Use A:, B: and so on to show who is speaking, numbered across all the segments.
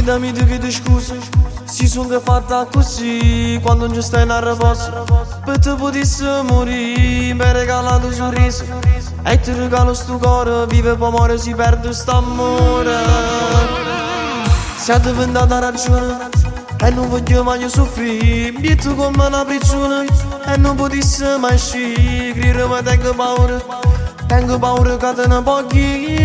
A: Vita mia ti chiedo scusa Si sono fatta così Quando non ci stai in riposo Per te potessi morire Mi hai regalato un sorriso E ti regalo sto cuore Vive poi muore si perde st'amore Sei diventata ragione E non voglio mai soffrire Mi tu come una prigione E non potessi mai uscire Grido ma tengo paura Tengo paura che te ne pochi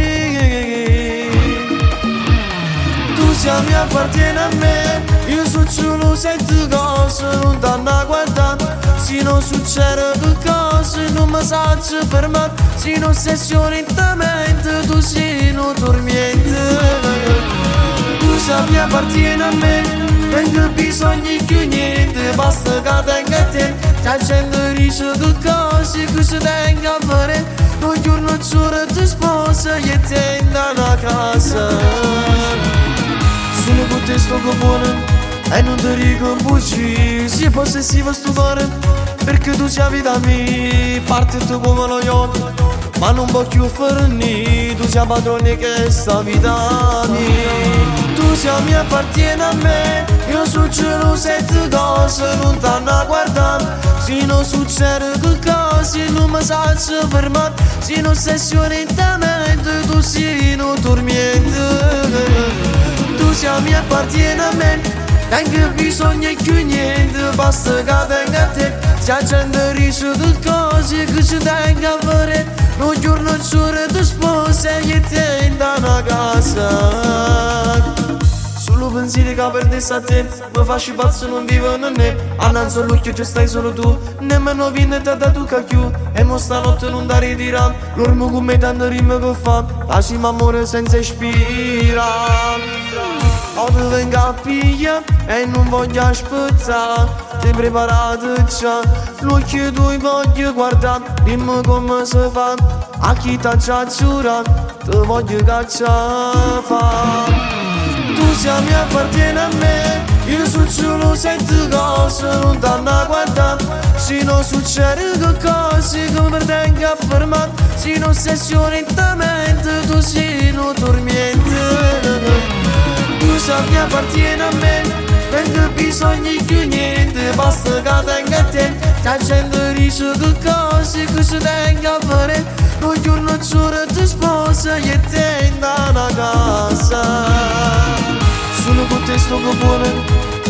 A: Tu sei mi appartiene a me Io sono solo sette cose Non t'hanno guardato Se non succede che cosa Non mi saccio fermare Se non ossessione in te mente Tu sei un tormento Tu sei mi appartiene a me Tengo bisogno più niente Basta che tenga te C'è gente dice che cose Che si tenga a fare Un giorno giuro ti sposa E te in una casa Sono con te sto buono E non ti dico bugie Se possessivo sto cuore Perché tu sei vita mia Parti tu come lo yacht Ma non può più finire Tu sei padrone che sta vita mia Tu sei mi appartiene a me Io sono geloso sette cose Non t'hanno guardato Se non succede che cosa Non mi saccio fermare Se non ossessione in te mente Tu sei un tormento Tu sei mi appartiene a me Tengo bisogno più niente Basta che tenga te Se la gente dice che cose Che ci tenga a fare Un giorno giuro ti sposa E te in una casa Solo pensieri che perdessi a te Mi faccio pazzo non vivo non è Annanzi all'occhio ci stai solo tu Nemmeno viene te da tu più E mo stanotte non da ritirare Dormo con me tanto rime che fa Facciamo amore senza ispirare O ti vengo a piglia e non voglio aspettare Ti preparato già L'occhio tuo voglio guardare Dimmi come si fa A chi t'ha già giurato Ti voglio cacciare fa Tu sei mi appartiene a me Io sono solo sette cose Non t'hanno guardato Se non succede che cosa Che mi tenga a fermare Se non ossessione in te mente Tu sei un tormento Tu sei mi appartiene a me Tengo bisogno più niente Basta che tenga te La gente dice che cose Che si tenga a fare Un giorno giuro ti sposa E te in una casa Sono con te sto buono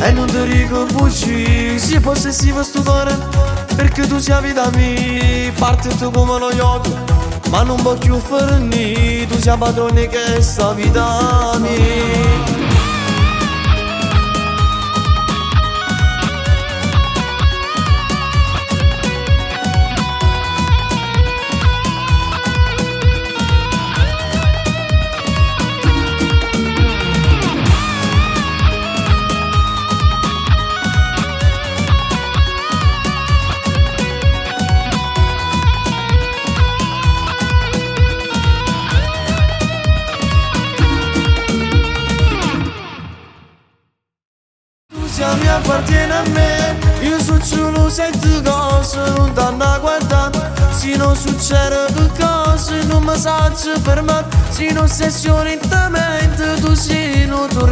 A: E non ti dico bugie Se possessivo sto cuore Perché tu sei vita mia Parti tu come lo yacht Ma non può più finire Tu sei padrone che sta vita mia Tu sei mi appartiene a me Io sono solo sette cose Non t'hanno guardato Se non succede che cosa Non mi saccio fermare Se non ossessione in te mente Tu sei un tormento